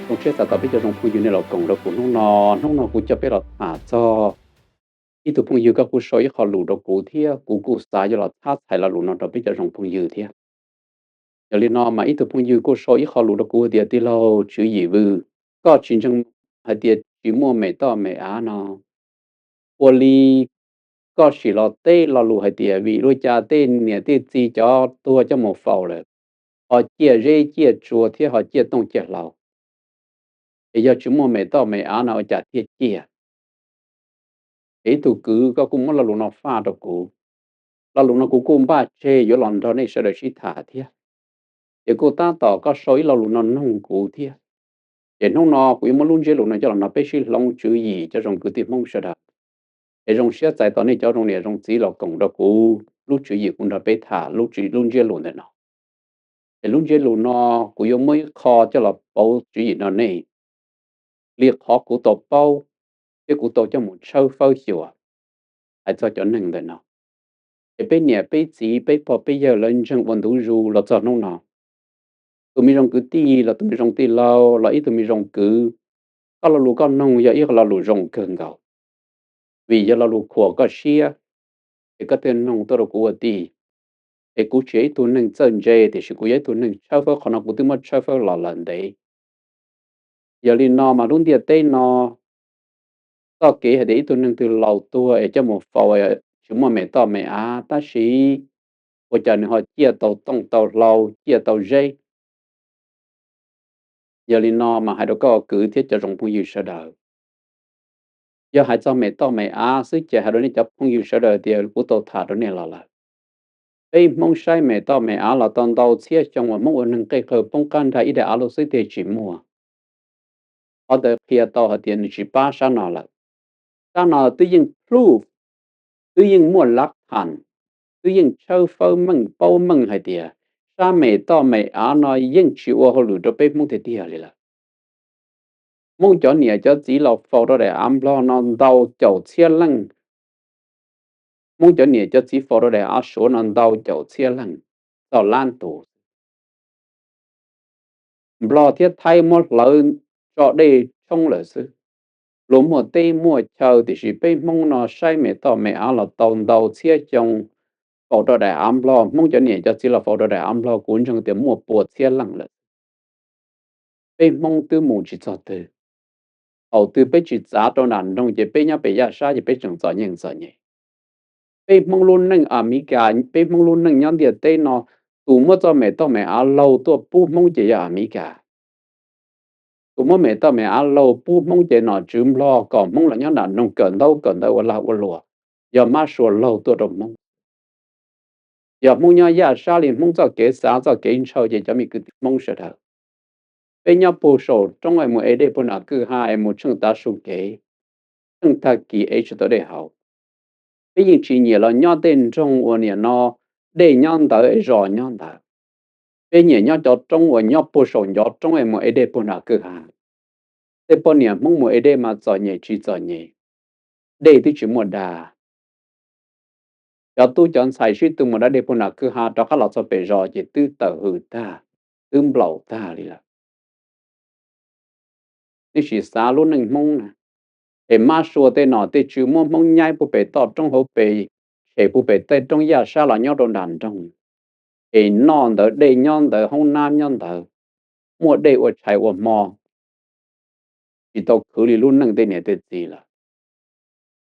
Zoo siab txais tos peb cov zoo phooj ywg nej los koom rau kuv hnub no. Hnub no kuv coj peb los tham txog ib tug phooj ywg, koj kuj sau ib qho lus rau kuv thiab kuv kuj xav yuav los txhab txhais lo lus no rau peb cov zoo phooj ywg thiab. Yog li no mas ib tug phooj ywg kuj sau ib qho lus rau kuv tias, tij laug Tswv Yim Vwm, koj tsis ntseeg hais tias tsis muaj mem toj mem av no, ua li koj sim los teb lo lus hais tias vim li cas tej niam tej txiv cov tuag coj mus faus lawm ho ciaj zeb ciaj tsua thiab ho ciaj tooj ciaj hlau, es yog tsis muaj mem toj mem av no ua cas thiaj ciaj? Es ib tug kwv, koj kuj muab lo lus no faj rau kuv. Lo lus no kuv kuj npaj tseg yuav los nrog nej sawv daws sib tham thiab. Ces kuj tab tom koj sau ib lo lus no noog kuv thiab. Ces hnub no kuv yuav muab lub ntsiab lus no coj los nrog peb sib hloov tswv yim cov zoo kwv tij Hmoob sawv daws. Es zoo siab txais tos nej cov zoo niam zoo txiv los koom rau kuv lub tswv yim kuv nrog peb tham lub ntsiab lus ntawm no. Es lub ntsiab lus no kuv yuav muab ib qho coj los pauv tswv yim no nej, li qhov kuv tau paub thiab kuv tau coj mus tshawb fawb xyuas hais txog cov neeg ntawm no. Es peb niam peb txiv peb pog peb yawg lawv ntseeg ua ntu zus los txog hnub no, tus me zoo kwv tij los tus me zoo tij laug los ib tug me zoo kwv, koj lo lus koj noog yog ib lo lus zoo kawg nkaus, vim yog lo lus khuam koj siab, es koj thiaj noog tuaj rau kuv ua tij. Es kuv tsis yog ib tug neeg txawj ntse tiam sis kuv yog ib tug neeg tshawb fawb, qhov no kuv twb muab tshawb fawb los lawm ntev. Yog li no mas lub ntiaj teb no, txoj kev hais tias ib tug neeg twg laus tuag es coj mus faus tsis muaj mem toj mem av, tab sis ua cas nws ho ciaj tau tooj tau hlau ciaj tau zeb? Yog li no mas hais rau koj kwv thiab cov zoo phooj ywg sawv daws, yog hais txog mem toj mem av xwb ces hais rau nej cov phooj ywg sawv daws tias kuv tau tham rau nej los lawm. Peb Hmoob saib mem toj mem av los tau ntau txhiab xyoo uas Hmoob ua neeg qej qhawv poob qab nrag ib daim av lub xwb tiag tsis muaj. Qhov ntawd qhia tau hais tias nws tsis pab sab no lawm. Sab no twb yeej proof, twb yeej muaj lav tham, twb yeej tshawb fawb meej paub meej hais tias sab mem toj mem av no yeej tsis ua hauj lwm rau peb Hmoob tiag tiag li lawm. Hmoob cov niam cov txiv los faus rau daim av Nplog no ntau caum txhiab leej. Hmoob cov niam cov txiv faus rau daim av Suav no ntau caum txhiab leej, txog lab tus. Nplog thiab Thaib muab hlawv tso dej tshoob lawm xwb. Luag muaj teb muaj chaw tiam sis peb Hmoob no saib mem toj mem av los tau ntau txhiab xyoo, faus rau daim av Nplog, Hmoob cov niam cov txiv los faus rau daim av Nplog kuv ntseeg tias muaj pua txhiab leej lawm. Peb Hmoob twb mus tsis txog twg. Thaum twg peb tsis txav rau nram nroog ces peb nyob pem yaj sab ces peb tseem txom nyem txom nyem. Peb Hmoob lub neej Amelikas, peb Hmoob lub neej nyob ntiaj teb no, tus muab txoj mem toj mem av laug tuaj pub Hmoob ces yog Amelikas. Tus muab mem toj mem av laug pub Hmoob ces nom tswv Nplog kom Hmoob los nyob nram nroog kawm ntaub kawm ntawv ua lag ua luam, yog mab sua laug tuaj rau Hmoob. Yog Hmoob nyob yaj sab li Hmoob txoj kev xav txoj kev ntshaw ces cov me kwv tij Hmoob sawv daws, peb nyob puag saum roob es mus ev dej puag nram kwj ha es mus tsheej tav su kev, tsheej tag kis ev tsis tau dej haus. Peb yeej tsis nyiam los nyob tej nroog uas niam no dej nyob ntawd es zos nyob ntawd. Peb nyiam nyob cov roob uas nyob puag saum ncov roob es mus ev dej puag nram kwj ha. Tej poj niam Hmoob mus ev dej mas txom nyem tsis txom nyem, dej twb tsis muaj da. Cov tub cov ntxhais sib tw mus da dej puag nram kwj ha rov qab los txog pem zos ces twb tawm hws tag, twb nplaum tag li lawm. Nej sim xav lub neej Hmoob na, es mab sua tej nom tej tswv muab Hmoob nyaib puag pem toj roob hauv pes, tshem puag pem tej roob yaj sab los nyob rau nram nroog, es noj ntawd dej nyob ntawd hoob nab nyob ntawd, muaj dej ua tshais ua hmo, tsis tau khwv li lub neej tej niam tej txiv lawm.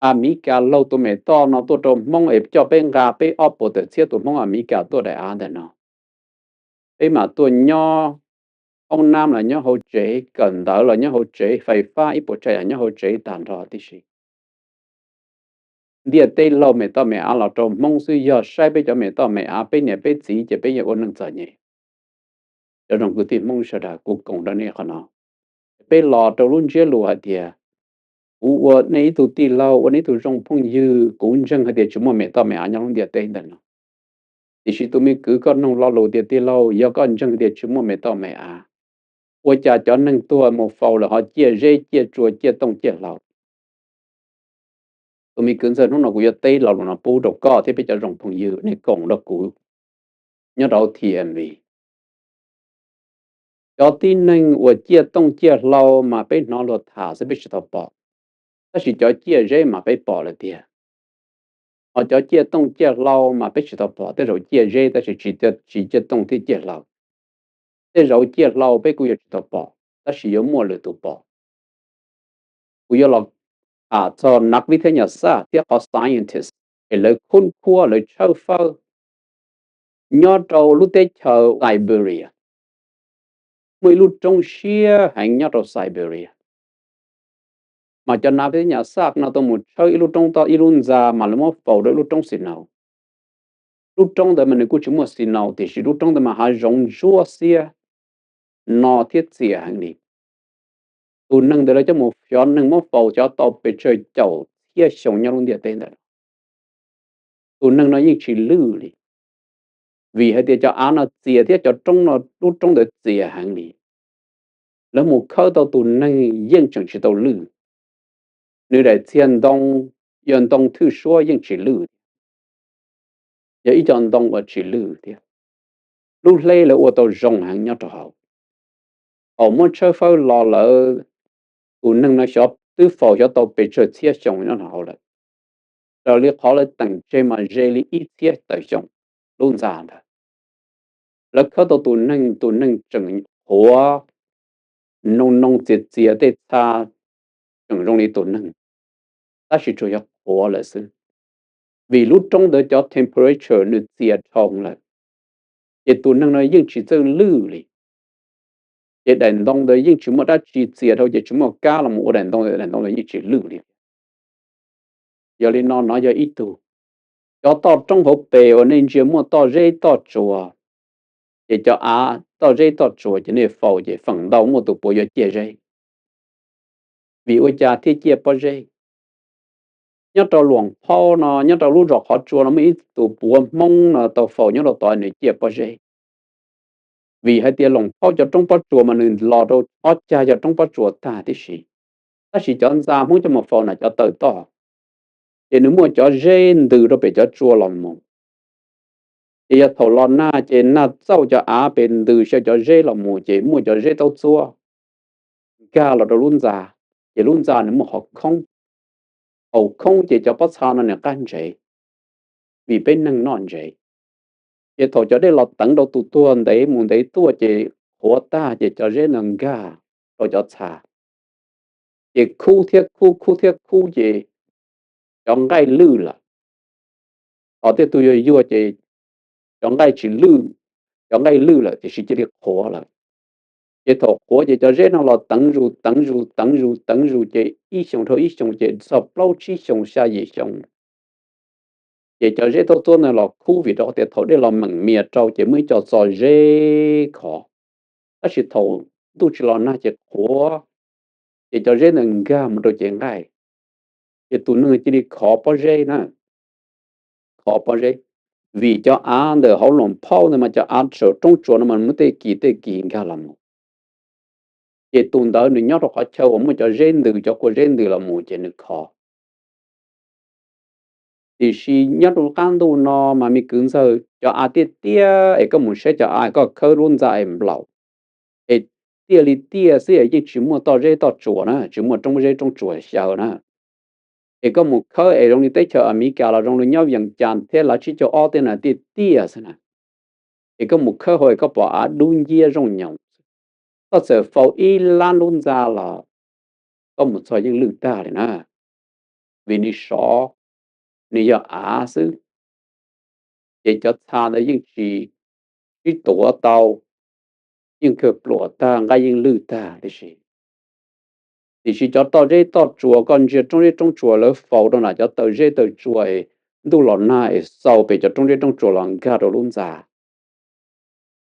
Amelikas laug tus mem toj no tuaj rau Hmoob es coj peb nqa peb ob puas tawm txhiab tus Hmoob Amelikas tuaj daim av ntawm no. Peb mam tuaj nyob, hoob nab los nyob hauv tsev, kawm ntawv los nyob hauv tsev, fais fab ib puas tsav yam nyob hauv tsev tag nrho tib si. Ntiaj teb laug mem toj mem av los rau Hmoob xwb, yog saib peb cov mem toj mem av peb niam peb txiv ces peb yeej ua neej txom nyem. Cov zoo kwv tij Hmoob sawv daws, kuv koom rau nej qhov no. Peb los rau lub ntsiab lus hais tias, kuv ua nej ib tug tij laug, ua nej ib tug zoo phooj ywg, kuv ntseeg hais tias tsis muaj mem toj mem av nyob lub ntiaj teb ntawm no. Tiam sis tus me kwv, koj noog lo lus tias tij laug, yog koj ntseeg tias tsis muaj mem toj mem av, ua cas cov neeg tuag mus faus lawm ho ciaj zeb ciaj tsua ciaj tooj ciaj hlau? Tus me kwv ntxawg, hnub no kuv yuav teb lo lus no pub rau koj thiab peb cov zoo phooj ywg, nej koom rau kuv nyob rau T M V. Cov tib neeg uas ciaj tooj ciaj hlau mas peb hnov luag tham xwb peb tsis tau pom, tab sis cov ciaj zeb mas peb pom lawm tiag. Ho cov ciaj tooj ciaj hlau mas peb tsis tau pom, tej zaum ciaj zeb tab sis tsis ciaj tooj thiab ciaj hlau. Tej zaum ciaj hlau peb kuj yuav tsis tau pom, tab sis yuav muaj lwm tus pom. Kuv yuav los tham txog nav vib thab nyas xaj thiab qhov scientist es lawv khub khuab lawv tshawb fawb nyob rau lub teb chaws Siberia. Muaj ib lub roob siab heev nyob rau Siberia, mas cov nav vib thab nyas xaj no tau mus tshawb ib lub roob toj ib lub ntxa mas lawv muab faus rau ib lub roob snow. Lub roob ntawd mas nws kuj tsis muaj snow tiam sis lub roob ntawd mas hav zoov ntsuab xiab no thiab txias heev li. Tus neeg ntawd lawv coj mus, xyov neeg muab faus xyov tau pes tsawg caum txhiab xyoo nyob lub ntiaj teb ntawd. Tus neeg no yeej tsis lwj li, vim hais tias cov av no txias thiab cov roob no, lub roob ntawd txias heev li. Lawv mus khawb tau tus neeg yeej tseem tsis tau lwj. Nws daim txhia ntoo, yog ntoo thwj suab yeej tsis lwj, yog ib co ntoo uas tsis lwj thiab. Lub hleb lawv ua tau zoo heev nyob rau hauv. Thaum muab tshawb fawb los lawm, tus neeg no xyov twb faus xyov tau pes tsawg txhiab xyoo nyob rau hauv lawm. Raws li qhov lawv teem tseg mas ze li ib txhiab tawm xyoo lub ntxa ntawd. Lawv khawb tau tus neeg, tus neeg tseem qhuav, noo noo txias txias tej txha tseem zoo li tus neeg, tab sis tsuas yog qhuav lawm xwb. Vim lub roob ntawd cov temperature nws txias dhau lawm, ces tus neeg no yeej tsis txawj lwj li. Ces daim ntoo ntawd yeej tsis muaj dab tsi txias dhau ces tsis muaj kab los mus ua daim ntoo, daim ntoo ntawd yeej tsis lwj li. Yog li no nov yog ib tug, cov toj roob hauv pes uas nej ntsia muaj toj zeb toj tsuas, ces cov av toj zeb toj tsuas ces nej faus ces feem ntau muaj tus puav yuav ciaj zeb. Vim ua cas thiaj ciaj pob zeb? Nyob rau Luam Phaub no, nyob rau lub zos Qhov Tsua no muaj ib tus puav Hmoob no tau faus nyob rau tod nws ciaj pob zeb. Vim hais tias Luam Phaub cov roob pob tsuas mas nws los rau ob cag cov roob pob tsuas tag tib si, tab sis cov ntxa Hmoob coj mus faus na cov taw toj, ces nws muaj cov zeb ntws rau pem cov tsua los mus. Ces yog thaum los nag ces nag txauj cov av pes ntws xyaw cov zeb los mus ces muaj cov zeb taub txuab nkag los rau lub ntxa, ces lub ntxa nws muaj qhov khoob. Thaum khoob ces cov pob txha no nws qab ntsev, vim peb neeg noj ntsev. Ces thaum cov dej los teev rau tus tuag ntev mus ntev tuaj ces qhuav tag ces cov zeb no nkag rau cov txha, ces khub thiab khub, khub thiab khub ces cov nqaij lwj lawm. Thaum tej tug yuag yuag ces cov nqaij tsis lwj, cov nqaij lwj lawm tiam sis cia li qhuav lawm. Ces thaum qhuav ces cov zeb no los teev zus teev zus teev zus teev zus ces ib xyoos dhau ib xyoos ces txog plaub tsib xyoos xya yim xyoo, ces cov zeb taub txuab ntawd los khub vim rau qhov tias thaum dej los meem mias rau ces muaj ib co txo zeb khov, tab sis thaum ntuj tsis los nag ces qhuav, ces cov zeb ntawd nkag mus rau cev nqaij, ces tus neeg cia li khov pob zeb na, khov pob zeb. Vim cov av ntawm hauv Luam Phaub ntawd mas cov av saum roob tsuas no mas muaj tej kis tej kis nkag los mus, ces tus ntawd nws nyob rau qhov chaw uas muaj cov zeb ntws, cov kua zeb ntws los mus ces nws khov. Tiam sis nyob rau qab ntuj no mas me kwv ntxawg, cov av tiaj tiaj es koj mus saib cov av koj khawb lub ntxa es nplaum, es tiaj li tiaj xwb es yeej tsis muaj toj zeb toj tsuas na, tsis muaj roob zeb roob tsuas xyaw na. Es koj mus khawb es zoo li teb chaws Amelikas los zoo li nyob Vees Cas thiab Lav Tsib Caug Ob tej no tiaj tiaj xwb na. Es koj mus khawb hauv es koj pom av dub nciab zooj nyoos, koj txawm faus ib lab lub ntxa los koj mus txog yeej lwj tag li na, vim nws sov, nws yog av xwb. Ces cov txha ntawd yeej tsis sib tuav tau, yeej kawg pluam tag, nqaij yeej lwj tag tib si. Tiam sis cov toj zeb toj tsuas, koj ntsia roob zeb roob tsuas lawv faus rau nram cov taw zeb taw tsua es ntuj los nag es xaus pem cov roob zeb roob tsuas los nkag rau lub ntxa,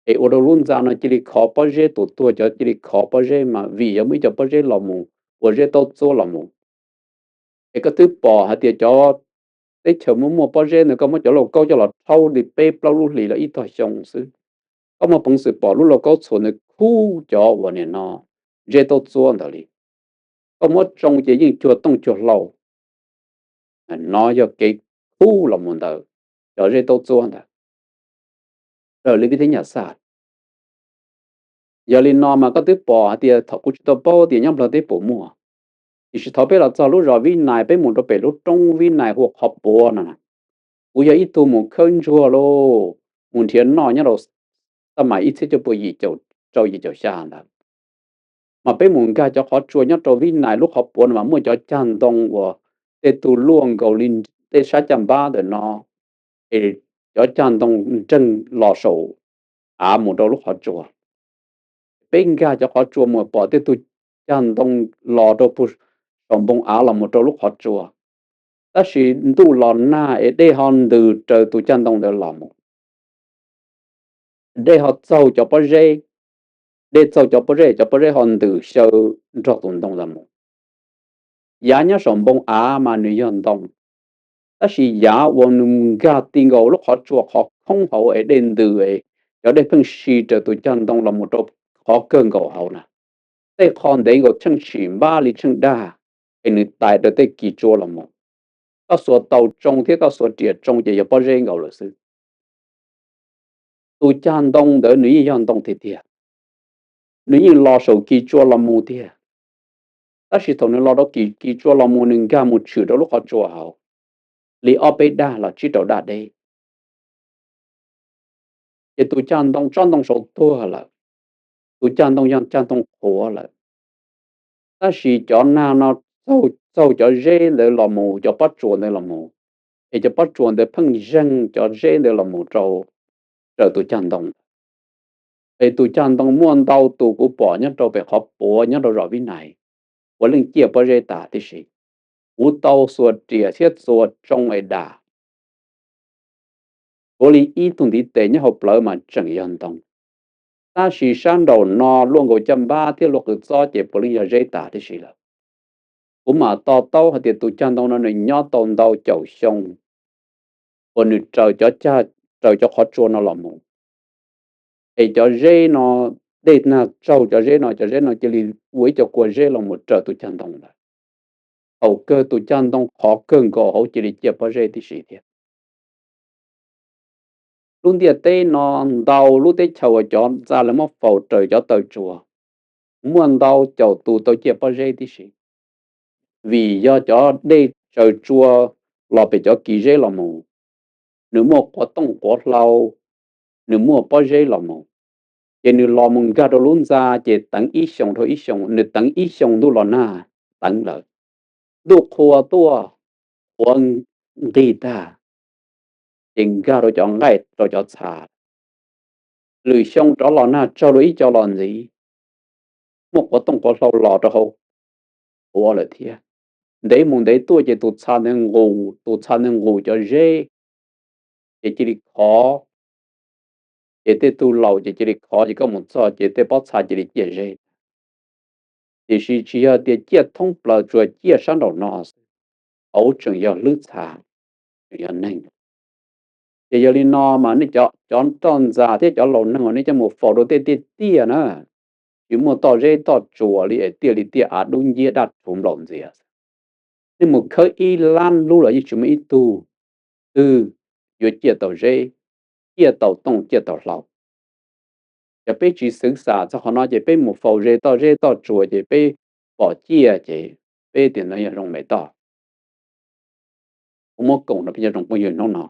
es ua rau lub ntxa no cia li khov pob zeb, tus tuag cov cia li khov pob zeb mas vim yog muaj ib co pob zeb los mus ua zeb taub txuab los mus. Es koj twb pom hais tias cov teb chaws muaj muaj pob zeb ntawd koj muab cov lauj kaub coj los rhaub li peb plaub lub hlis los ib tog xyoo xwb, koj muaj peev xwm pom lub lauj kaub txhuas ntawd khub cov uas nim no zeb taub txuab ntawd li. Koj muab tsoo ces yeej cuag tooj cuag hlau. No yog kev khub los mus ntawd cov zeb taub txuab ntawd. Raws li vib thab nyas xaj, Yog li no mas koj twb pom hais tias thaum kuv tsis tau paub tias nyob Nplog teb puas muaj, tiam sis thaum peb los txog lub zos Vib Nais, peb mus rau pem lub roob Vib Nais hu ua Qhov Puav no, kuv yog ib tug mus khawb ntsuag lauj, mus nrhiav noj nyob rau xab mais ib txhiab cuaj pua yim caum rau yim caum xya ntawd. Mas peb mus nkag cov qhov tsua nyob rau Vib Nais lub Qhov Puav no mas muaj cov cag ntoo uas tej tug luaj nkaus li tej sab caj npab ntawm no, es cov cag ntoo nreeg los saum av mus rau lub qhov tsua. Peb nkag cov qhov tsua mus pom tej tug cag ntoo los rau puag saum npoo av los mus rau lub qhov tsua. Tab sis ntuj los nag es dej ho ntws raws tus cag ntoo ntawd los mus. Dej ho txaug cov pob zeb, dej txaug cov pob zeb, cov pob zeb ho ntws xyaw nrog tus ntoo los mus. Yav nyob saum npoo av mas nws yog ntoo, tab sis yav uas nws nkag ti nkaus lub qhov tsua qhov khoob hauv es dej ntws es cov dej pheej si raws tus cag ntoo los mus rau qhov kawg nkaus hauv na, tej qho ntev nkaus tsheej tshim npab li tsheej dag, es nws tais raws tej kis tsua los mus. Koj xuas taus tsoo thiab koj xuas riam tsoo ces yog pob zeb nkaus lawm xwb. Tus cag ntoo ntawd nws yeej yog ntoo tiag tiag, nws yeej los saum kis tsua los mus tiag, tab sis thaum nws los rau kis, kis tsua los mus nws nkag mus tshwm rau lub qhov tsua hauv li ob peb dag los tsib rau dag deb. Ces tus cag ntoo tsob ntoo saud tuag lawm, tus cag ntoo yog cag ntoo qhuav lawm. Tab sis cov nag no txaug, txaug cov zeb ntawd los mus, cov pob tsuas ntawd los mus, es cov pob tsuas ntawd pheej zeeg cov zeb ntawd los mus rau, raws tus cag ntoo. Es tus cag ntoo muaj ntau tus kuv pom nyob rau pem Qhov Puav nyob rau zos Vib Nais, puav leej ciaj pob zeb tas tib si. Kuv tau xuas riam thiab xuas tsoo es dam, puav li ib tug ntiv tes nyob hauv plawv mas tseem yog ntoo, tab sis sab nraum no luaj nkaus caj npab thiab luaj qws txob ces puav leej yog zeb tas tib si lawm. Kuv mam to taub hais tias tus cag ntoo no nws nyob tau ntau caum xyoo uas nws raws cov cag, raws cov qhov tsua no los mus, es cov zeb no, dej nag tsaug cov zeb no, cov zeb no cia li ua ib co kua zeb los mus raws tus cag ntoo lawm. Thaum kawg tus cag ntoo qhov kawg nkaus hauv cia li ciaj pob zeb tib si thiab. Lub ntiaj teb no ntau lub teb chaws uas cov ntxa lawv muab faus raws cov taw tsua, muaj ntau caum tus tau ciaj pob zeb tib si. Vim yog cov dej tsaws tsua los pem cov kis zeb los mus, nws muaj quav tooj quav hlau, nws muaj pob zeb los mus, ces nws los mus nkag rau lub ntxa ces teev ib xyoos dhau ib xyoos, nws teev ib xyoos ntuj los nag teev lawm, ntuj qhua tuaj, qhuav nqig tag, ces nkag rau cov nqaij rau cov txha. Lwm xyoo rov los nag tsaug dua ib co los ntxiv, muaj quav tooj quav hlau los rau hauv qhuav lawm thiab. Ntev mus ntev tuaj ces tus txha ntawd nqus, tus txha ntawd nqus cov zeb, ces cia li khov, ces tej tug laus ces cia li khov, ces koj mus txog ces tej pob txha cia li ciaj zeb. Tiam sis tsis yog tias ciaj thoob plaws, tsuas ciaj sab nraum no xwb, hauv tseem yog hlwb txha, tseem yog neeg. Ces yog li no mas nej cov, cov roj ntxa thiab cov laus neeg uas nej coj mus faus rau tej tiaj tiaj na, tsis muaj toj zeb toj tsua li es tiaj li tiaj av dub nciab daj rhuv nplaum ntxias. Nej mus khawb ib lab lub los yeej tsis muaj ib tug twg yuav ciaj tau zeb, ciaj tau tooj, ciaj tau hlau. Yog peb tsis xwv xam txog qhov no ces peb mus faus ze toj zeb toj tsua ces peb pom ciaj ces peb tias no yog zoo me toj. Kuv muab koom rau peb cov tsoom phooj ywg hnub no,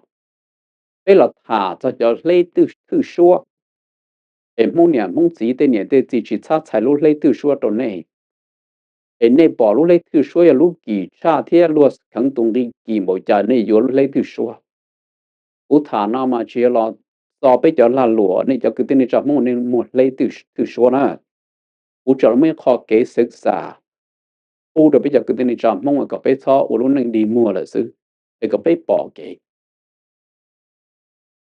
peb los tham txog cov hleb thwj suab, es Hmoob niam Hmoob txiv tej niam tej txiv tsis txhob txhais lub hleb thwj suab rau nej. Es nej pom lub hleb thwj suab yog lub kim tshaj thiab luag kheev tus nqi kim npaum cas nej yuav lub hleb thwj suab. Kuv tham no mas tsis yog los txo peb cov lag luam, nej cov kwv tij neej tsa Hmoob nej muag hleb thwj suab na. Kuv tsuas los muab ib qho kev xwv xam pub rau peb cov kwv tij neej tsa Hmoob kom peb txhob ua lub neej dig muag lawm xwb, es kom peb pom kev.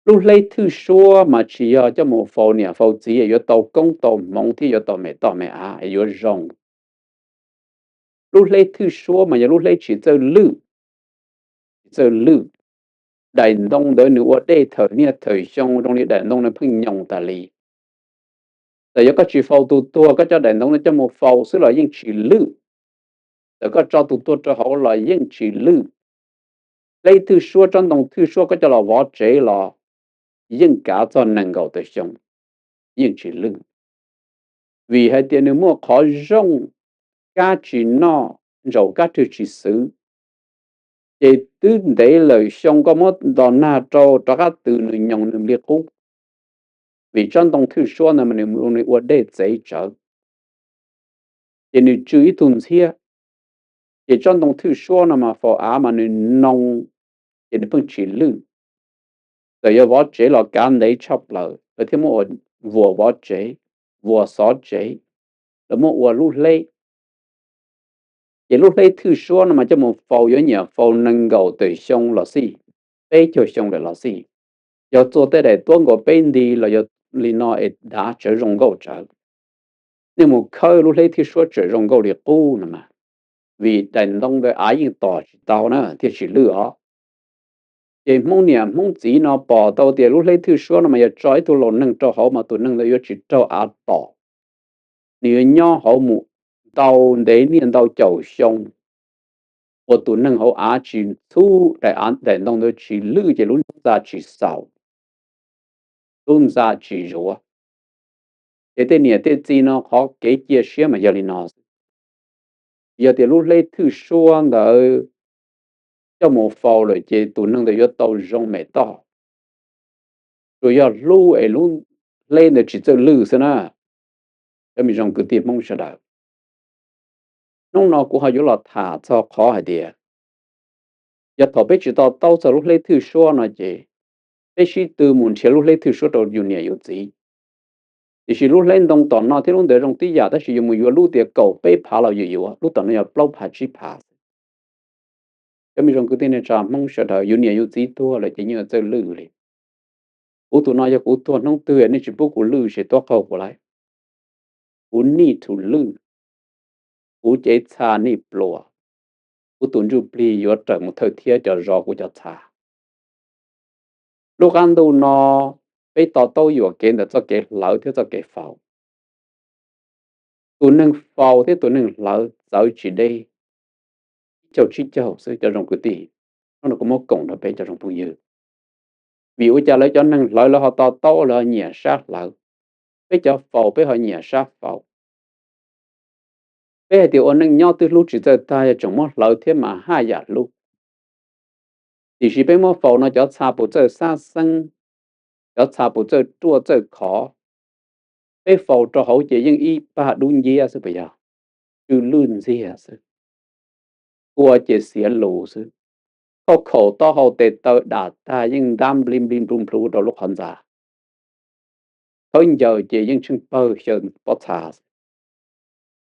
Lub hleb thwj suab mas tsis yog coj mus faus niam faus txiv yuav tau koob tau hmoov thiab yuav tau me toj me av es yuav zoo. Lub hleb thwj suab mas yog lub hleb tsis txawj lwj, tsis txawj lwj. Daim ntoo ntawd nws ua dej thawm niaj thawm xyoo zoo li daim ntoo nws pheej nyoos tas li. Txawm yog koj tsis faus tus tuag, koj coj daim ntoo no coj mus faus xwb los yeej tsis lwj. Txawm koj tso tus tuag rau hauv los yeej tsis lwj. Hleb thwj suab, tsob ntoo thwj suab koj coj los vov tsev los yeej kav txog nees nkaum tawm xyoo, yeej tsis lwj. Vim hais tias nws muaj qhov zoo, kab tsis noj, ntsaum kab rwg tsis xwv, ces twb ntev lawm xyoo koj muab nto nag rau rov qab tws nws nyoos nws li qub. Vim tsob ntoo thwj suab ntawd mas nws ua dej txev tsawv, ces nws tsw ib tug ntxhiab, ces tsob ntoo thwj suab no mas faus av mas nws noo, ces nws pheej tsis lwj. Txawm yog vov tsev los kav ntev tshaj plaws lawv thiaj muab ua vuas vov tsev, vuas xov tsev, lawv muab ua lub hleb. Ces lub hleb thwj suab no mas coj mus faus yuav nyiam faus nees nkaum tawm xyoo los xij, peb caug xyoo lawm los xij. Yog txua tej daim tuab nkaus peb nti los yog li no es dav tsawv zoo nkauj tsawv. Nej mus khawb lub hleb thwj suab tseem zoo nkauj li qub no mas, vim daim ntoo ntawd av yeej tos tsis tau na thiaj tsis lwj os. Ces Hmoob niam Hmoob txiv no pom tau tias lub hleb thwj suab no mas yog tso ib tug laus neeg rau hauv mas tus neeg ntawd yuav tsis raug av tom. Nws yuav nyob hauv mus ntau ntev niaj ntau caum xyoo, uas tus neeg hauv av tsis txhub, daim ntoo ntawd tsis lwj ces lub ntxa tsis xaus, lub ntxa tsis zuav. Ces tej niam tej txiv no qhov kev cia siab mas yog li no xwb. Yog tias lub hleb thwj suab ntawd coj mus faus lawm ces tus neeg ntawd yuav tau zoo mem toj. Tsuas yog hlub es lub hleb ntawd tsis txawj lwj xwb na. Cov me zoo kwv tij Hmoob sawv daws, hnub no kuv ho yuav los tham txog qhov hais tias, yog thaum peb tsis to taub txog lub hleb thwj suab no ces peb sib tw mus nrhiav lub hleb thwj suab rau yus niam yus txiv. Tiam sis lub hleb ntoo tom no thiab lub ntawd zoo tib yam tab sis yus mus yuav lub tias kaum peb phav los yus yuav, lub tom no yog plaub phav tsib phav. Cov me zoo kwv tij neej tsa Hmoob sawv daws, yus niam yus txiv tuag lawm ces yeej yuav txawj lwj li. Kuv tus no yog kuv tuag hnub twg nej tsis pub kuv lwj ces tuab qaug kuv lauj. Kuv need to lwj, kuv cev txha need pluas, kuv tus ntsuj plig yuav raws mus thawj thiab cov zov kuv cov txha. Lub qab ntuj no peb to taub yuam kev ntawm txoj kev hlawv thiab txoj kev faus. Tus neeg faus thiab tus neeg hlawv txawv tsis deb, tsib caug tsib caug xwb cov zoo kwv tij. Hnub no kuv muab koom nrog peb cov zoo phooj ywg. Vim ua cas lawv cov neeg hlawv lawv ho to taub lawv ho nyiam sab hlawv, peb cov faus peb ho nyiam sab faus? Peb hais tias ua neej nyob twb hlub tsis txawj tag yog tseem muab hlawv thiab mas haj yam hlub. Tiam sis peb muab faus no cov txha puas txawj xab xeeb, cov txha puas txawj ruaj txawj khov? Peb faus rau hauv ces yeej ib pag dub nciab xwb puas yog? Tsw lwj ntxiag xwb, ua ces xiav lus xwb. Khauj khaum taub hau tes taw dam tag yeej ntab npli npli nplu nplhu rau lub qhov ntxa. Thawb ncaws ces yeej tsheej pawg xyaw pob txha xwb.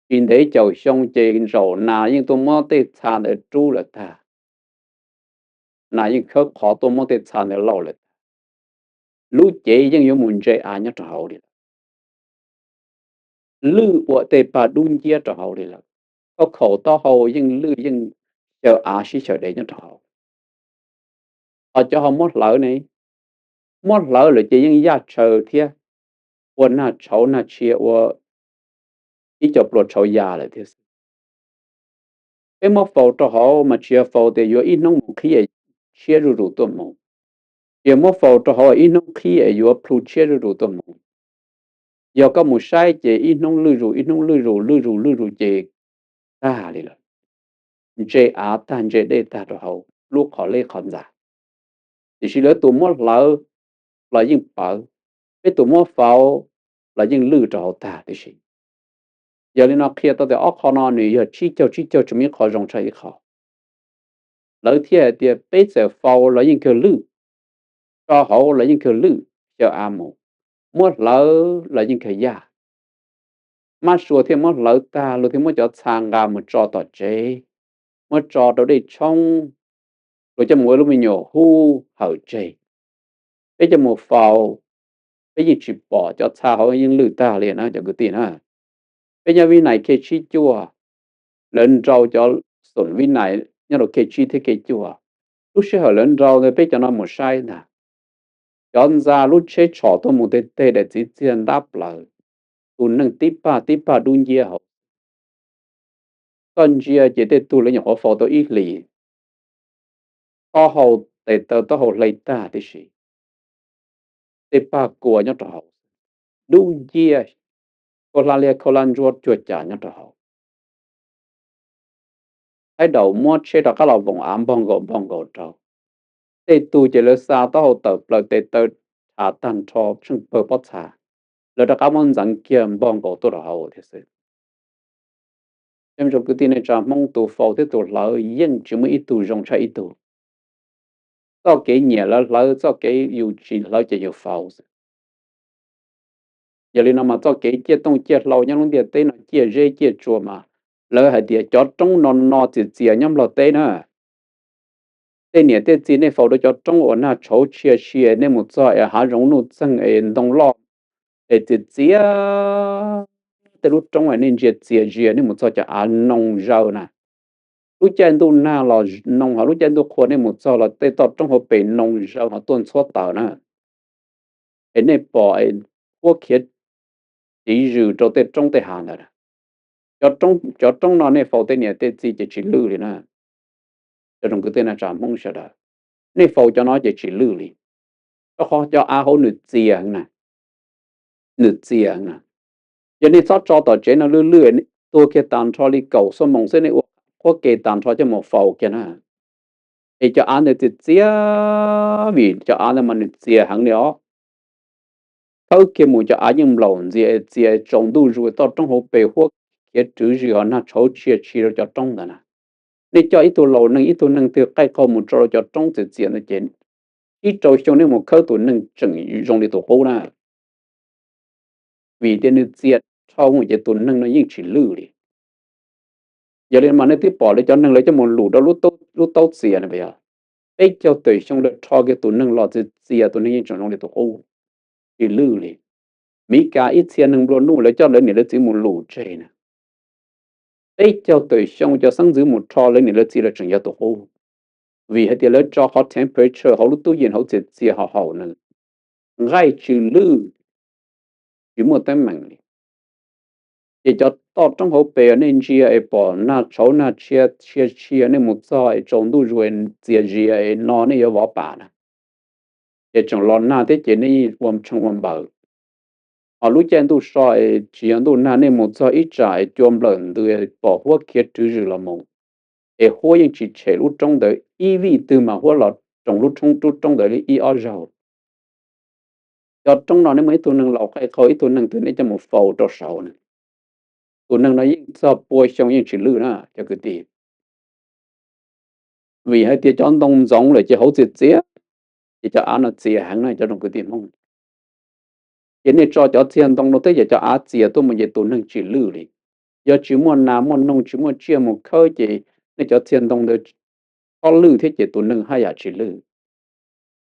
Tsis ntev caum xyoo ces ntsaum nas yeej tuaj muab tej txha ntawd rub lawm tag. Nas yeej khawb qhov tuaj muab tej txha ntawd lauj lawm tag. Lub cev yeej yuav mus ntse av nyob rau hauv li lawm. Lwj ua tej pag dub nciab rau hauv li lawm. Khauj khaum taub hau yeej lwj yeej xyaw av sib xyaw dev nyob rau hauv. Ho cov ho muab hlawv ne, muab hlawv lawm ces yeej yaj tshaw thiab, ua nag tshauv nag tshia ua ib co plua tshauv ya lawm thiab xwb. Peb muab faus rau hauv mas tsis yog faus tias yuav ib hnub mus qhib es tshiab zuj zus tuaj mus, tsis yog muab faus rau hauv ib hnub qhib es yuav plhu tshiab zuj zus tuaj mus. Yog koj mus saib ces ib hnub lwj zus ib hnub lwj zus lwj zus lwj zus ces tag li lawm. Ntse av tag ntse dej tag rau hauv lub qhov lej qhov ntxa. Tiam sis lawv tus muab hlawv los yeej pawv, peb tus muab faus los yeej lwj rau hauv tag tib si. Yog li no qhia tau tias ob qho no nws yog tsib caug tsib caug tsis muaj ib qho zoo tshaj ib qho. Lawv thiaj hais tias peb txawm faus los yeej kawg lwj, tso hauv los yeej kawg lwj, xyaw av mus, muab hlawv los yeej kawg yaj. Mab sua thiaj muab hlawv tag luag thiaj muab cov txha nqa mus tso tom tsev, muab tso rau dej tshoob, luag coj mus ua lub me nyuam hub hawm tseg. Peb coj mus faus, peb yeej tsis pom, cov txha hauv yeej lwj tag li na cov kwv tij na. Peb nyob Vib Nais khej tsib cuaj, lawv nrau cov xoom Vib Nais nyob rau khej tsib thiab khej cuaj. Lub sij hawm lawv nrau ntawd peb cov no mus saib ntag, cov ntxa lub tsheb tshom tuaj mus teg teg daim txiv txiag ntab plaws, tus neeg tib pag tib pag dub nciab hauv. Koj ntsia ces tej tug lawv nyuam qhuav faus tau ib hlis, taub hau tes taw taub hau hle tag tib si, tej pag kua nyob rau hauv, dub nciab. khaub hlab liab khaub hlab ntsuab cuag cas nyob rau hauv. Thaib daum muab tsheb rov qab los voos av npog nkaus npog nkaus rau. Tej tug ces lawv xa taub hau tawm plaws tes taw, thav tag nrho tsheej pawg pob txha, lawv rov qab muab ntxeev kiag npog nkaus tuaj rau hauv thiab xwb. Cov kwv tij neej tsa Hmoob, tus faus thiab tus hlawv yeej tsis muaj ib tug zoo tshaj ib tug. Txoj kev nyiam lawv hlawv, txoj kev yus tsis hlawv ces yus faus xwb. Yog li no mas txoj kev ciaj tooj ciaj hlau nyob lub ntiaj teb no, ciaj zeb ciaj tsua mas, lawv hais tias cov roob no no txias txias nyob Nplog teb na. Tej niam tej txiv nej faus rau cov roob uas nag tshauv tshia tshia, nej mus txog es hav zoov nuj txeeg es ntoo loj es txias txias, tej lub roob es nej ntsia txias zias, nej mus txog cov av noo zaws na. Lub caij ntuj nag los noo, ho lub caij ntuj qhua nej mus txog los tej toj roob hauv pes noo zaws ho tuaj ntxhuab taws na. Es nej pom es huab khiav tiv zws rau tej roob tej hav ntawd. Cov roob no nej faus tej niam tej txiv ces tsis lwj li na. Cov kwv tij neej tsa Hmoob sawv daws, nej faus cov no ces tsis lwj li. Rau qhov cov av hauv nws txias heev na, nws txias heev na. Yog nej txhob tso tom tsev no lwj lwj, tuag kiag tas nrho li kaum xuab moos xwb nej ua qhuab ke tas nrho coj mus faus kiag na. Es cov av ntawd txias txias, vim cov av ntawd mas nws txias heev li os. Khawb kiag mus cov av yeej nplaum ntxias, txias tsaus ntuj zus, toj roob hauv pes huab khiav rwv zws ho nag tshauv tshia tshia rau cov roob ntawd na. Nej coj ib tug laus neeg ib tug neeg twg qaij qaug mus rau cov roob txias txias ntawd ces ib rau xyoo nej mus khawb tus neeg tseem zoo li tus qub na. Vim tias nws txias dhau ces tus neeg no yeej tsis lwj li. Yog li mas nej twb pom lawv cov neeg lawv coj mus lus rau lub taub txias no, peb caug tawm xyoo lawv rho kiag tus neeg los txias txias, tus neeg yeej tseem zoo li tus qub, tsis lwj li. Miv Kas ib txhia neeg nplua nuj lawv coj lawv niam lawv txiv mus lus tseg na, peb caug tawm xyoo cov xeeb ntxwv mus rho lawv niam lawv txiv los tseem yog tus qub. Vim hais tias lawv tso qhov temperature hauv lub tub yees hauv txias txias ho haum nws, nqaij tsis lwj, tsis muaj teeb meem li. Ces cov toj roob hauv pes nej ntsia es pom nag tshauv nag tshia tshia tshia, nej mus txog es tsaus ntuj zus txias zias es no nej yuav vov pam na. Ces tseem los nag thiab ces nej ua tshee ua npaws. Ho lub caij ntuj so es tsis yog ntuj nag, nej mus txog ib tsam es cua nplawm ntws, pom huab khiav rwv zws los mus, es huab yeej tsis tshem lub roob ntawd ib vij twg mas huab los roos lub roob, lub roob ntawd li ib ob zaug. Cov roob no nej muaj ib tug neeg laus qaij qaug ib tug neeg twg nej coj mus faus rau saud na, tus neeg no yeej txog pua xyoo yeej tsis lwj na cov kwv tij. Vim hais tias cov ntoo ntxoov lawm ces hauv txias txias, ces cov av no txias heev na cov kwv tij Hmoob. Ces nej tso cov txiag ntoo no twb yog cov av txias tuaj mus ces tus neeg tsis lwj li. Yog tsis muaj nas muaj noog tsis muaj tsiaj mus khawb ces nej cov txiag ntoo ntawd txhob lwj thiab ces tus neeg haj yam tsis lwj.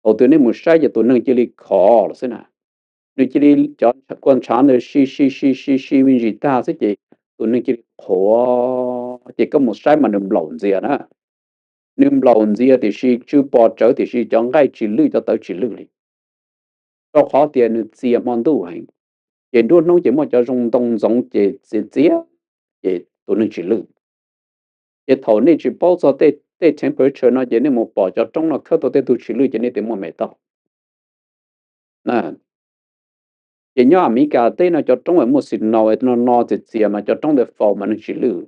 Thaum twg nej mus saib ces tus neeg cia li khov los xwb na. Nws cia li, cov kua ntshav ntawd si si si si si me ntsis tag xwb ces tus neeg cia li qhuav, ces koj mus saib mas nws nplaum ntxias na. Nws nplaum ntxias tiam sis tsw pos tsawv tiam sis cov nqaij tsis lwj cov tawv tsis lwj li. Rau qhov tias nws txias hmo ntuj heev, ces nruab hnub ces muaj cov zoo ntoo ntxoov ces txias txias, ces tus neeg tsis lwj. Ces thaum nej tsis paub txog tej temperature no ces nej mus pom cov roob no khawb tau tej tug tsis lwj ces nej tias muaj me toj. Ces nyob Amelikas teb no cov roob es muaj snow no no txias txias mas cov roob ntawd faus mas neeg tsis lwj.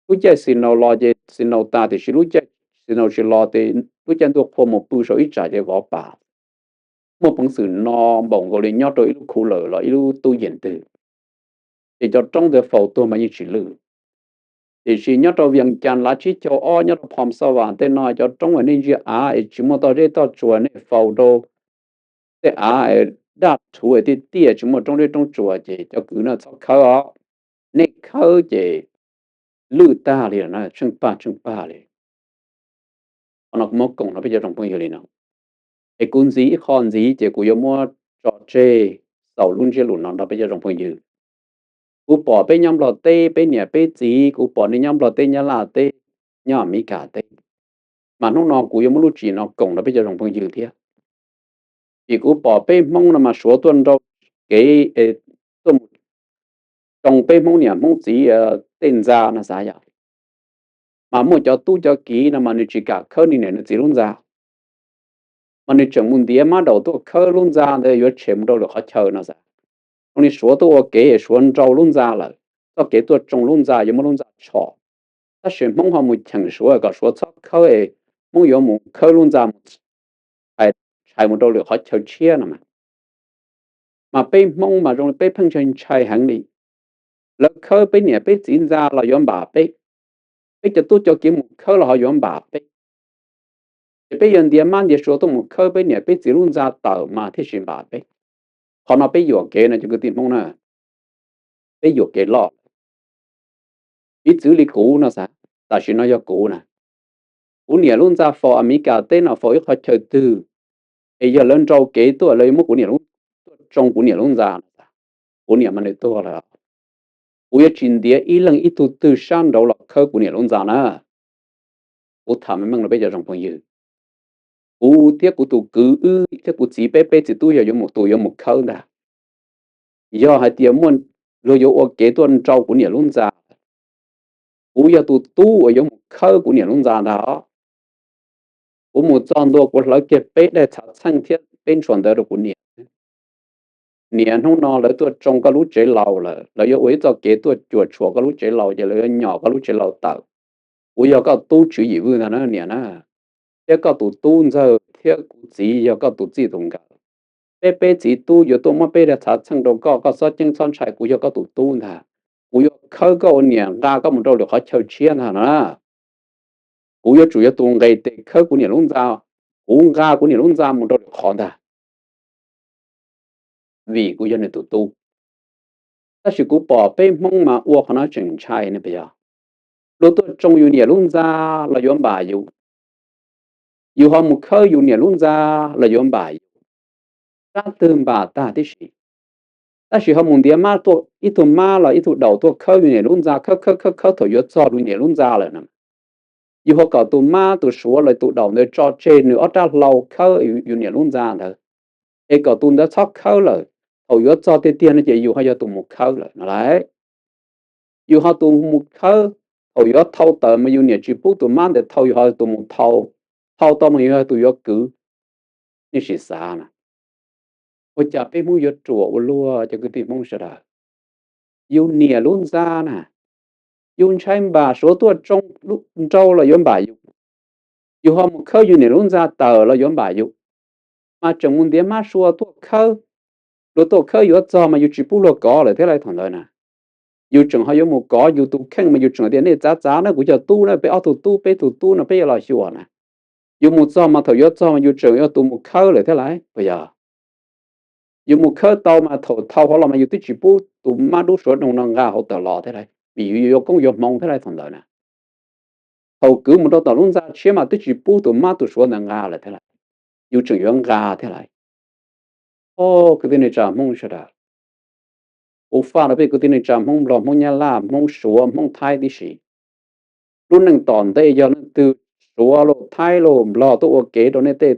Lub caij snow los ces snow tas tiam sis lub caij snow tsis los ces lub caij ntuj qhua mus pw saum ib tsam ces vov pam. Muaj peev xwm no npaum nkaus li nyob rau ib lub khu lawm los ib lub tub yees twg, ces cov roob ntawd faus tuag mas yeej tsis lwj. Tiam sis nyob rau Vias Cas lav tsib caug ob nyob rau Phom Xa Vam tej no cov roob uas nej ntsia av es tsis muaj toj zeb toj tsua, nej faus rau tej av daj rhuv tiaj tiaj tsis muaj roob zeb roob tsua ces cov kwv no txhob khawb os. Nej khawb ces lwj tag li lawm na, tsheej pag tsheej pag li. Qhov no kuv muab koom rau peb cov zoo phooj ywg li no. Es kuv ntxiv ib qho ntxiv ces kuv yuav muab tso tseg xaus lub ntsiab lus no nrog peb cov zoo phooj ywg. Kuv pom peb nyob Nplog teb peb niam peb txiv, kuv pom nej nyob Nplog teb Nyab Laj teb, nyob Amelikas teb, mas hnub no kuv yuav muab lub tswv yim no koom rau peb cov zoo phooj ywg thiab. Vim kuv pom peb Hmoob no mas Suav tuaj nrau kev tuaj mus tsoo peb Hmoob niam Hmoob txiv tej ntxa no xav yom. Mas muaj cov tub cov kiv no mas nws tsis kam khawb nws niam nws txiv lub ntxa, mas nws tseem mus ntiav mab daum tuaj khawb lub ntxa ntawd yuav tshem mus rau lwm qhov chaw no xav. Zoo li Suav tuaj ua kev es Suav nrau lub ntxa lawm, txoj kev tuaj tsoo lub ntxa yuav muab lub ntxa tshom. Tab sis Hmoob ho mus cheem Suav kom Suav txhob khawb es Hmoob yuav mus khawb lub ntxa mus tshais mus rau lwm qhov chaw tshiab no mas. Mas peb Hmoob mas zoo li peb pheej ntshai ntshai heev li. Lawv khawb peb niam peb txiv ntxa los yuav npam peb, peb cov tub cov kiv mus khawb los ho yuav npam peb. Ces peb yog ntiav mab ntiav suav tuaj mus khawb peb niam peb txiv lub ntxa tawm mas thiaj tsis npam peb. Qhov no peb yuam kev no cov kwv tij Hmoob na, peb yuam kev loj. Piv txwv li kuv no xav, tam sim no yog kuv na, kuv niam lub ntxa faus Amelikas teb no faus ib qhov chaw twg, es yog lawv nrau kev tuaj lawv yuav muab kuv niam lub, tuaj tsoo kuv niam lub ntxa no, kuv niam mas nws tuag lawm, kuv yuav tsis ntiav ib leeg ib tug twg sab nraud los khawb kuv niam lub ntxa na. Kuv tham meej meej rau peb cov zoo phooj ywg, kuv thiab kuv tus kwv wb thiab kuv txiv peb, peb txiv tub yog yuav mus, tus yuav mus khawb ntag. Yog hais tias muaj luag yuav ua kev tuaj nrau kuv niam lub ntxa, kuv yog tus tub uas yuav mus khawb kuv niam lub ntxa ntag. Kuv mus txog ntua kuv hlawv kiag peb daim txhav txheej thiab peb ntshua ntawv rau kuv niam. Niam, hnub no lawv tuaj tsoo koj lub tsev laus lawm, lawv yuav ua ib txoj kev tuaj cuam tshuam koj lub tsev laus, ces lawv yuav nyom koj lub tsev laus tawm. Kuv yog koj tub Tswv Yim Vwj ntag na niam na, thiab koj tus tub ntxawg thiab kuv txiv yog koj tus txij tus nkawm. Peb, peb txiv tub yuav tuaj muab peb daim txhav txheej rau koj, koj txhob ceeb txhob ntshai, kuv yog koj tus tub ntag. Kuv yuav khawb koj ua niam nqa koj mus rau lwm qhov chaw tshiab ntag na. Kuv yuav tsum yog tus nqes tes khawb kuv niam lub ntxa, kuv nqa kuv niam lub ntxa mus rau lwm qhov ntag, vim kuv yog nws tus tub. Tab sis kuv pom peb Hmoob mas ua qhov no tseem ntshai ne puas yog? Luag tuaj tsoo yus niam lub ntxa los yuav npam yus, yus ho mus khawb yus niam lub ntxa los yuav npam yus. Sab twg npam tag tib si. Tab sis ho mus ntiav mab, ib tug mab los ib tug daus tuaj khawb yus niam lub ntxa, khawb khawb khawb khawb thaum yuav txog yus niam lub ntxa lawm no, yus ho kom tus mab tus suav los tus daus ntawd tso tseg nws ob rab hlau khawb yus niam lub ntxa ntawd, es kom tus ntawd txhob khawb lawm, thaum yuav txog tiag tiag no ces yus ho yog tus mus khawb lawm no lauj. Yus ho tus mus khawb, thaum yuav thau tawm mas yus niam tsis pub tus mab ntawd thau, yus ho tus mus thau, thau tau mas yus ho tus yuav kwv. Nej sim xav na, ua cas peb Hmoob yuav ruam ua luaj cov kwv tij Hmoob sawv daws? Yus niam lub ntxa na, yus ntshai npam suav tuaj tsoo nrau los yuav npam yus, yus ho mus khawb yus niam lub ntxa tawm los yuav npam yus, mas tseem mus ntiav mab sua tuaj khawb. Luag tuaj khawb yuav txog mas yus tsis pub luag kov lawm thiab lauj thaum ntawd na. Yus tseem ho yuav mus kov yus tus kheej mas yus tseem tias nej txav txav na, kuv cov tub na, peb ob tug tub peb tug tub no peb yuav los xyuas na. Yus mus txog mas thaum yuav txog mas yus tseem yog tus mus khawb lawm thiab lauj puas yog? Yus mus khawb tau mas thaum thau hauv los mas yus twb tsis pub tus mab dub suav doog no nqa hauv tawm los thiab lauj, vim yus yuav koob yuav hmoov thiab lauj thaum ntawd na. Thaum kwv mus rau tom lub ntxa tshiab mas twb tsis pub tus mab tus suav ntawd nqa lawm thiab lauj, yus tseem yuav nqa thiab lauj. Kwv tij neej tsa Hmoob sawv daws, kuv faj rau peb kwv tij neej tsa Hmoob Nplog, Hmoob Nyab Laj, Hmoob Suav, Hmoob Thaib tib si. Lub neej tom ntej yog leej twg Suav los Thaib los Nplog tuaj ua kev rau nej tej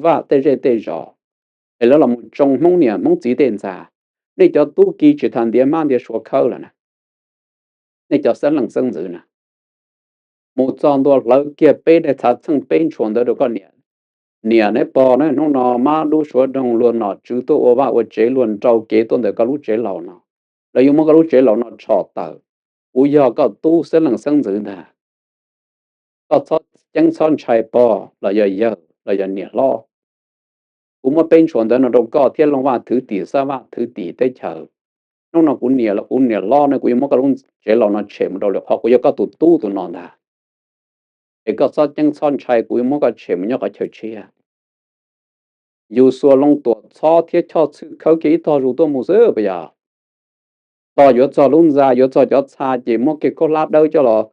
vaj tej zej tej zos, es lawv los mus tsoo Hmoob niam Hmoob txiv tej ntxa, nej cov tub ki tsis tas ntiav mab ntiav suav khawb lawm na. Nej cov xeeb leej xeeb ntxwv na, mus txog ntua hlawv kiag peb daim txhav txheej peb ntshua ntawv rau koj niam. Niam neb pog na, hnub no mab dub suav doog luag nom tswv tuaj ua vaj ua tsev, luag nrau kev tuaj ntawm koj lub tsev laus no, lawv yuav muab koj lub tsev laus no tshom tawm. Kuv yog koj tub xeeb leej xeeb ntxwv ntag. Koj txhob ceeb txhob ntshai pog los yog yawg los yog niam hlob. Kuv muab peb ntshua ntawv no rau koj thiab Looj Vaj Thwv Tim, Xab Vaj Thwv Tim teb chaws. Hnub no kuv niam los kuv niam hlob no kuv yuav muab koj lub tsev laus no tshem mus rau lwm qhov, kuv yog koj tus tub tus no ntag. Es koj txhob ceeb txhob ntshai, kuv yuav muab koj tshem mus nyob qhov chaw tshiab. Yus xuas loo tuam txhob thiab choj txhwj khawb kiag ib tog zus tuaj mus xwb puas yog? Tos yuav txog lub ntxa, yuav txog cov txha ces muab kiag khaub hlab dawb coj los,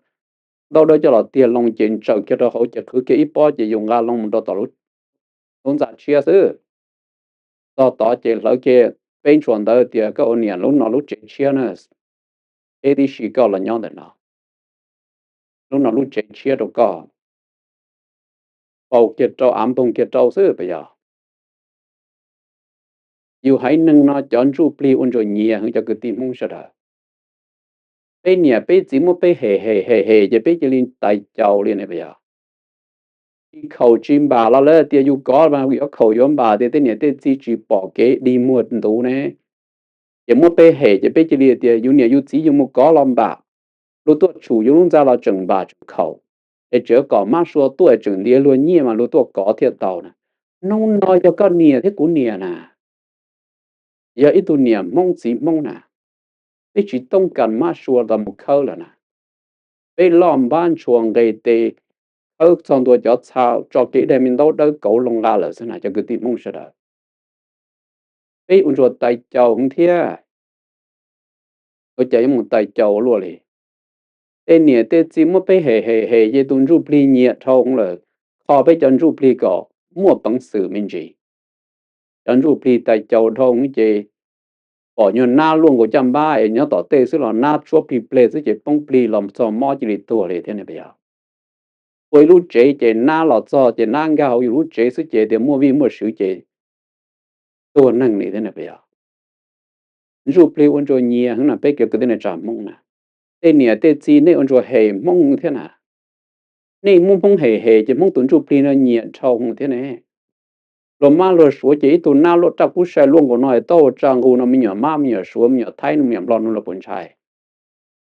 ntaub dawb coj los tiag loo ces ntsaws kiag rau hauv ces qhwv kiag ib pob ces yus nqa loo mus rau tom lub ntxa tshiab xwb. Txog tod ces hlawv kiag peb ntshua ntawv tias koj ua niam lub no lub tsev tshiab na, peb tib si koj los nyob ntawm no, lub no lub tsev tshiab rau koj, faus kiag rau av npoog kiag rau xwb puas yog? Yus haiv neeg no cov ntsuj plig ua ntsuas nyias heev cov kwv tij Hmoob sawv daws. Peb niam peb txiv muab peb hem hem hem ces peb cia li tais caus li ne puas yog? Tsis khaum tsis npam los lawv tias yus kov mas yuav khaum yuav npam tias tej niam tej txiv tsis pom kev dig muag ntuv ne. Ces muab peb hem ces peb cia li tias yus niam yus txiv yus mus kov los npam, luag tuaj tshum yus lub ntxa los tseem npam tseem khaum, es tseem kom mab sua tuaj es tseem ntiav luag nyiaj mas luag tuaj kov thiaj tau na. Hnub no yog koj niam thiab kuv niam na, yog ib tug niam Hmoob txiv Hmoob na, peb tsis tooj kas mab sua los mus khawb lawm na. Peb loj npab ntshua nqes tes khawb txog ntua cov txha tso kev daim me ntaub dawb kauv loo nqa lawm xwb na cov kwv tij Hmoob sawv daws. Peb ua ntsuas tais caus thiab, ua cas yuav mus tais caus ua luaj li. Tej niam tej txiv muab peb hem hem hem ces tus ntsuj plig nyiam dhau hwv lawm, kho peb cov ntsuj plig kom muaj peev xwm me ntsis. Cov ntsuj plig tais caus dhau hwv ces pom nyuag nab luaj nkaus caj npab es nyob tom tej xwb los nab tshuab plig pleg xwb ces poob plig los txog mob cia li tuag li thiab ne puas yog? Ua ib lub tsev ces nab los txog ces nab nkag hauv yus lub tsev xwb ces tias muaj vij muaj sw ces tuag neeg li thiab ne puas yog? Ntsuj plig ua ntsuas nyias hwv na peb cov kwv tij neej tsa Hmoob na. Tej niam tej txiv nej ua ntsuas hem Hmoob thiab na. Nej muab Hmoob hem hem ces Hmoob tus ntsuj plig no nyiam dhau hwv thiab ne. Luag mab luag suav ces ib tug nab luaj raj kub sai luaj nkaus no es taub hau tsa nqus no me nyuam mab me nyuam suav me nyuam thaib me nyuam nplog no los puas ntshai?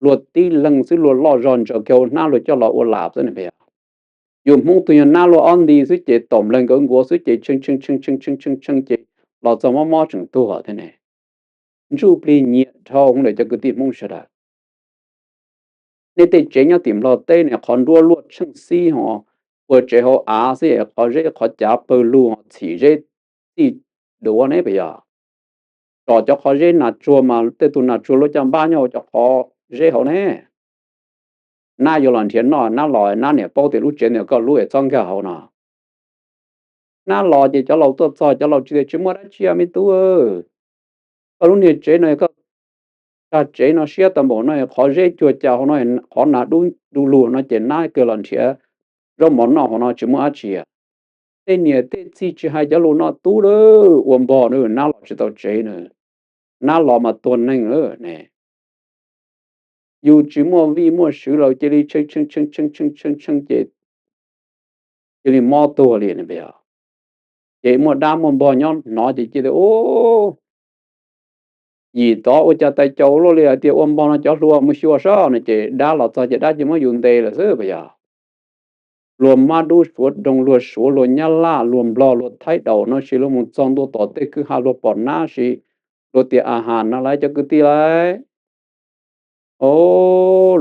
Luag tib leeg xwb luag loj zog ntsaws kiag hauv hnab luag coj los ua lam xwb ne puas yog? Yus Hmoob tus yog nab luaj ob nti xwb ces tom nplees nkawd nkuav xwb ces tshee tshee tshee tshee tshee tshee ces los txog mob mob tseem tuag thiab ne. Ntsuj plig nyiam dhau hwv lawm cov kwv tij Hmoob sawv daws. Nej tej tsev nyob tim Nplog teb ne qhov nruab luaj tsheej xib ho ua tsev hauv av xwb es qhov zeb qhov cav pawg lug ho txhim zeb txij duav ne puas yog? Tsom cov qhov zeb nas tsuag mas tej tug nas tsuag luaj caj npab nyob hauv cov qhov zeb hauv ne. Nab yuav los nrhiav noj nab los nab niam paub tias lub tsev ntawm koj lub es txhob nkag hauv no. Nab los ces cov laus tuaj txog cov laus tsis tias tsis muaj dab tsi me tub. Koj lub niag tsev no, koj tag tsev no siab tau npaum no, qhov zeb cuag cas hauv no, qhov nas dub du lug no ces nab kawg los nrhiav zaub mov noj hauv no tsis muaj dab tsi. Tej niam tej txiv tsis hais cov lus no tub, ua npog nab los tsis tau tsev na, nab los mas tuag neeg lawm ne. Yus tsis muaj vij muaj sw los cia li tshee tshee tshee tshee tshee tshee ces cia li mob tuag li ne puas yog? Ces muaj dab muaj npog nyob hnov ces cia li ub, yim tod ua cas tais caus luaj li hais tias ua npog no cov hluas mus xyuas saib no ces dab los txog ces dab cia muab yus ntes lawm xwb puas yog? Luag mab dub suav doog luag suav luag nyab laj luag nplog luag thaib daus no sis luag mus txog ntua tom tej kwj ha luag pom nab sis luag tias a has na lawv cov kwv tij lawv. O,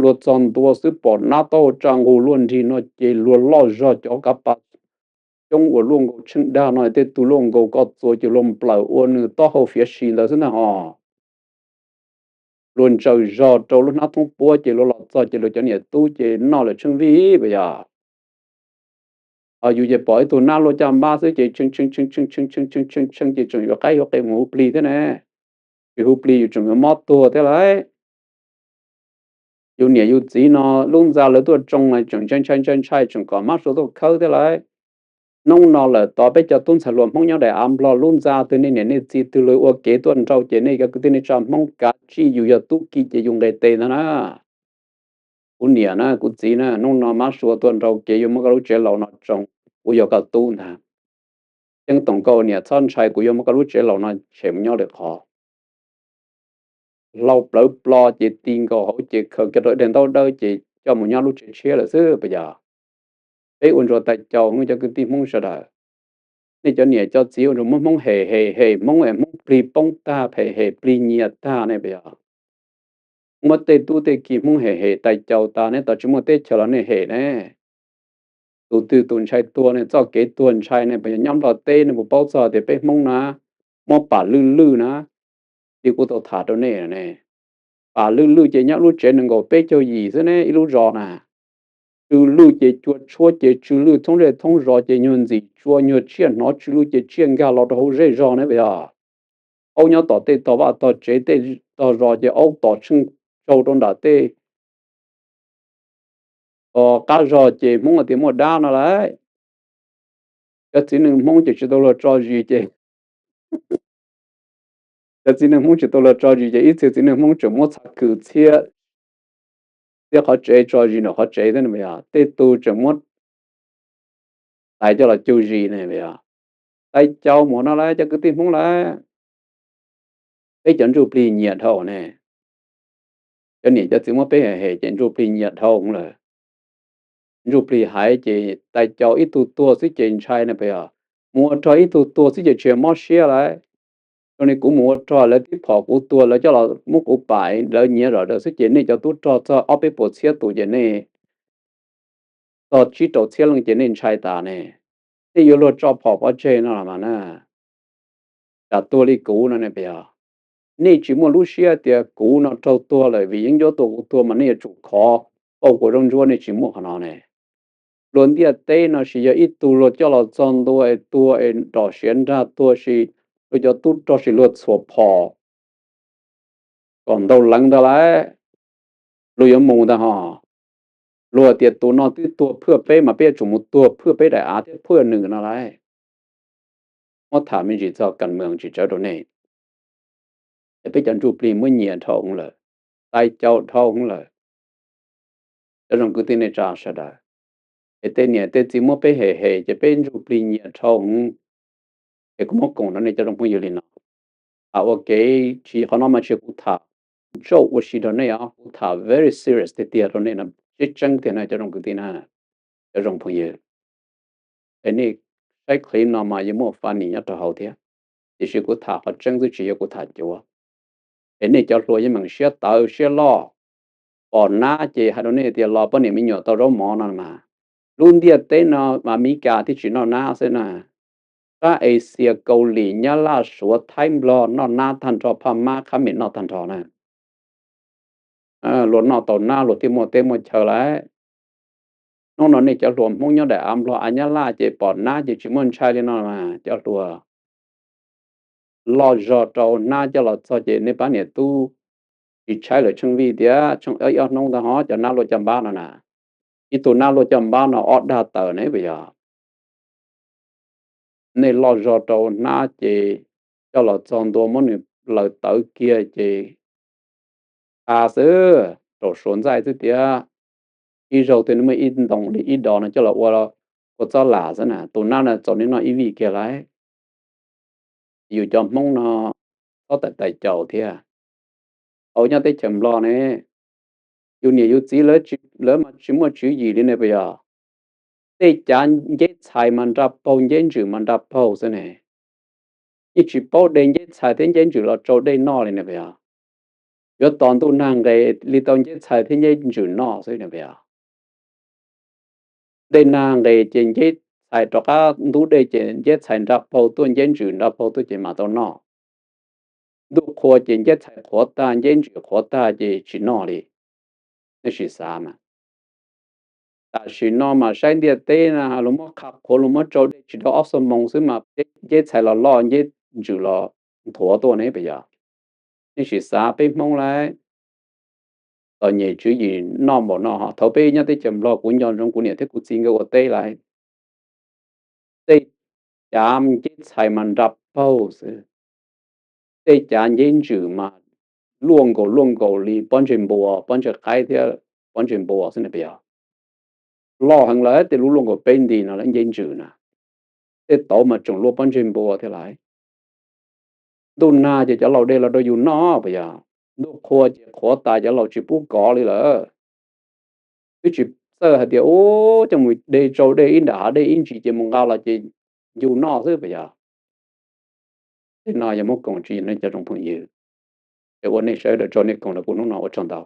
luag txog ntua xwb pom nab taub hau tsa nqus luaj nrig no ces luag loj zog cov kav pas coob uas luaj nkaus tsheej dag no tej tug luaj nkaus koj txuas ces luag nplawm ua nws taub hau fiav si ntawd xwb ntag ho. Luag ntsaws zog rau lub hnab thoob puab ces luag los txog ces luag cov niam tub ces noj lawm tsheej vij puas yog? Yus ces pom ib tug nab luaj caj npab xwb ces tshee tshee tshee tshee tshee tshee tshee tshee ces tseem yuav qaib yuav qe mus hu plig thiab ne. Tsis hu plig yus tseem yuav mob tuag thiab lauj. Yus niam yus txiv no lub ntxa lawv tuaj tsoo mas tseem ntshai ntshai ntshai ntshai tseem kom mab sua tuaj khawb thiab lauj. Hnub no lawm tod peb cov tub ntxhais hluas Hmoob nyob daim av Nplog lub ntxa twg nej niam nej txiv twg lawv ua kev tuaj nrau ces nej cov kwv tij neej tsa Hmoob kav tsij yus yog tub ki ces yus nqes tes ntag na. Kuv niam na kuv txiv na, hnub no mab sua tuaj nrau kev yuav muab koj lub tsev laus no tsoo, kuv yog koj tub ntag. Ceeb toom koj ua niam txhob ntshai, kuv yuav muab koj lub tsev laus no tshem mus nyob lwm qhov. Hlau plawv plo ces ti nkaus hauv ces khaws kiag rau daim ntaub dawb ces coj mus nyob lub tsev tshiab lawm xwb puas yog? Peb ua ntsuas tais caus hwv cov kwv tij Hmoob sawv daws. Nej cov niam cov txiv ua ntsuas muab Hmoob hem hem hem Hmoob es Hmoob plig poob tag, phem hem plig nyias tag ne puas yog? Muab tej tub tej ki Hmoob hem hem tais caus tas, neb tod tsis muaj teb chaws los nej hem ne. Tus twg tus ntshai tuag ne, txoj kev tuag ntshai ne, puas yog nyob Nplog teb nej puas paub txog tias peb Hmoob na, muab pam lwj lwj na, li kuv tau tham rau nej ne. Pam lwj lwj ces nyob lub tsev nees nkaum peb caug yim xwb ne, ib lub zos na. Tsw lwj ces cua tshuab ces tsw lwj thoob zej thoob zos ces nyuag ntxim tsua nyuag tsiaj hnov tsw lwj ces tsiaj nkag los rau hauv zej zog ne puas yog? Aub nyob tom tej tog vaj tog tsev tej tog zos ces aub tom tsheej tsaug rau nram tej qab zog ces Hmoob tias muaj dab no lauj. Cov txiv neej Hmoob ces tsis tau luag tso zis ces, cov txiv neej Hmoob tsis tau luag tso zis ces ib txhia txiv neej Hmoob tseem muab txha kws txhiab, txhiab qhov tsev tso zis nram qhov tsev thiab ne puas yog? Tej tus tseem muab tais coj los cug zis ne puas yog? Tais caus mus no lauj cov kwv tij Hmoob lauj. Peb cov ntsuj plig nyiam dhau ne. Cov niam cov txiv muab peb hem hem ces ntsuj plig nyiam dhau lawm. Ntsuj plig hais ces tais caus ib tug tuag xwb ces ntshai no puas yog? Mus ua rog ib tug tuag xwb ces tsis mob siab lawm. Zoo li kuv mus ua rog lawv tib phom kuv tuag lawv coj los muab kuv pam lawv nyiav zom zaws xwb ces nej cov tub rog txog ob peb puas txhiab tus ces nej txog tsib rau txhiab leej ces nej ntshai tas ne. Nej yuav luag tso phom pov tseg no los mas na. Tsam tuag li kuv no ne puas yog? Nej tsis muaj lub siab tias kuv no raug tuag lawm vim yeeb ncuab tua kuv tuag mas nej yuav tsum khov pauj kuv zaub ntsuab, nej tsis muaj qhov no ne. Luag ntiaj teb no sis yog ib tug luag coj los txog ntua es tuag es nrom siav nrag tuag sis luag cov tub rog sis luag txhuam phom kom ntau leev ntag lauj, luag yuav mus ntag ho. Luag tias tus no twb tuag phwj peb mas peb yuav tsum mus tuag phwj peb daim av thiab phwj nws no lauj. Muab tham me ntsis txog kas mees tsis tsawv rau nej, es peb cov ntsuj plig muab nyiam dhau lawm, tais caus dhau lawm. Cov zoo kwv tij neej tsa sawv daws, es tej niam tej txiv muab peb hem hem ces peb ntsuj plig nyiam dhau. Es kuv muab koom rau nej cov zoo phooj ywg li no. Ua ke, tsis qhov no mas tsis yog kuv tham ntsuj ua si rau nej os, kuv tham very serious tiag tiag rau nej, tseeb tseeb tiag na cov zoo kwv tij na, cov zoo phooj ywg. Es nej saib clip no mas yuav muaj funny nyob rau hauv thiab, tiam sis kuv tham qhov tseeb xwb tsis yog kuv tham cuav. Es nej cov hluas yeej meem siab tawv siab loj, pom nab ces hais rau nej tias los poj niam me nyuam tau zaub mov no mas. Lub ntiaj teb no mas Mis Kas thiaj tsis noj nab xwb na. Sab Asia, Kaus Lim, Nyab Laj, Suav, Thaib, Nplog noj nab tag nrho, phaj mab khab mem noj tag nrho na. Luag noj tau nab luag thiaj muaj teb muaj chaw lauj. Hnub no nej cov hluas Hmoob nyob daim av Nplog av Nyab Laj ces pom nab ces tsis muaj ntshai li no mas cov hluas. Loj zog rau nab coj los txog ces nej pab niam tub tsis tshaib lawm tsheej vij tias tsheej ob hnub ntag ho cov nab luaj caj npab no na. Ib tug nab luaj caj npab no ob dag tawm ne puas yog? Nej loj zog rau nab ces coj los txog ntua muab nws laws tawv kiag ces a xwb rau suav ntxaij xwb tias ib zaug twg nws muaj ib ntoo li ib dos no coj los ua, ua txob lam xwb na, tus nab no txaus nej noj ib vij kiag lauj. Yus cov Hmoob no txhob tais tais caus thiab. Hauv nyob teb chaws Nplog ne, yus niam yus txiv lawv mas tsis muaj tswv yim li ne puas yog? Tej cav nceb txhais mas nra paug, nceb ntsws mas nra paug xwb ne. Yeej tsis paub de nceb txhais thiab nceb ntsws los tsau dej noj li ne puas yog? Yuav tos ntuj nag nqes li tau nceb txhais thiab nceb ntsws noj xwb ne puas yog? Dej nag nqes ces nceb txhais rov qab ntub dej ces nceb txhais nra paug tuaj, nceb ntsws nra paug tuaj ces mam tau noj. Ntuj qhua ces nceb txhais qhuav tag, nceb ntsws qhuav tag ces tsis noj li. Nej sim xav mas, tam sim no mas saib ntiaj teb na, luag muab qha qhuav, luag muab tsau dej tsis dhau ob xuab moos xwb mas nceb txhais los loj, nceb ntsws los nthuav tuaj ne puas yog? Nej sim xav peb Hmoob lauj, txom nyem tswv yim noj npaum no ho. Thaum peb nyob teb chaws Nplog kuv nco ntsoov kuv niam thiab kuv txiv nkawd ua teb lauj, tej cav nceb txhais mas nra paug xwb, tej cav nceb ntsws mas luaj nkaus luaj nkaus li pob ntseg npua, pob ntseg qaib thiab pob ntseg npua xwb ne puas yog? Loj heev lawm, tej lub luaj nkaus peb nti no lawm nceb ntsws na. Tej tauv mas tseem luaj pob ntseg npua thiab lauj. Ntuj nag ces cov laus de los rau yus noj puas yog? Ntuj qhua ces qhuav tas cov laus tsis pub kov li lawm. Twb tsis txawj hais tias ub coj mus de tsau dej ib nram hav dej ib ntsis ces mus nqa los ces yus noj xwb puas yog? Tej no yog muab koom tsis yog nej cov zoo phooj ywg. Es ua nej sawv daws tsaug nej koom rau kuv hnub no, ua tsaug ntau.